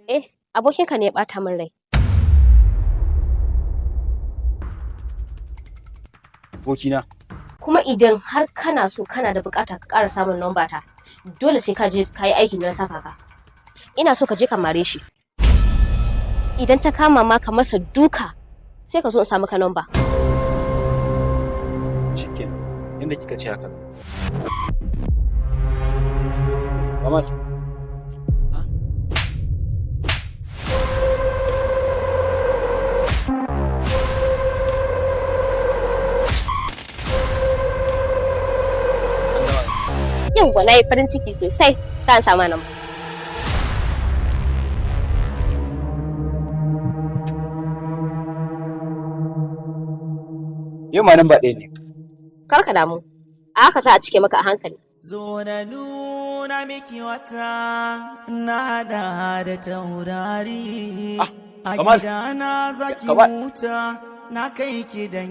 Eh, abokinka ne ya ɓata min rai. Abokina. Kuma idan har kana so kana da bukata ka ƙara samun lamba ta, dole sai ka je ka yi aikin da na saka ka. Ina so ka je ka mare shi. Idan ta kama ma ka masa duka, sai ka zo in samu ka lamba. Shikenan. Yanda kika ce haka. Kamal. Yawwa, na yi farin ciki sosai ta samu nan. Yau ma nan ba ɗaya ne. Kar ka damu. A haka za a cike maka a hankali. Zo na nuna miki wata na hada da taurari. A Kamal. gidana zaki Kamal. huta na kai ki dan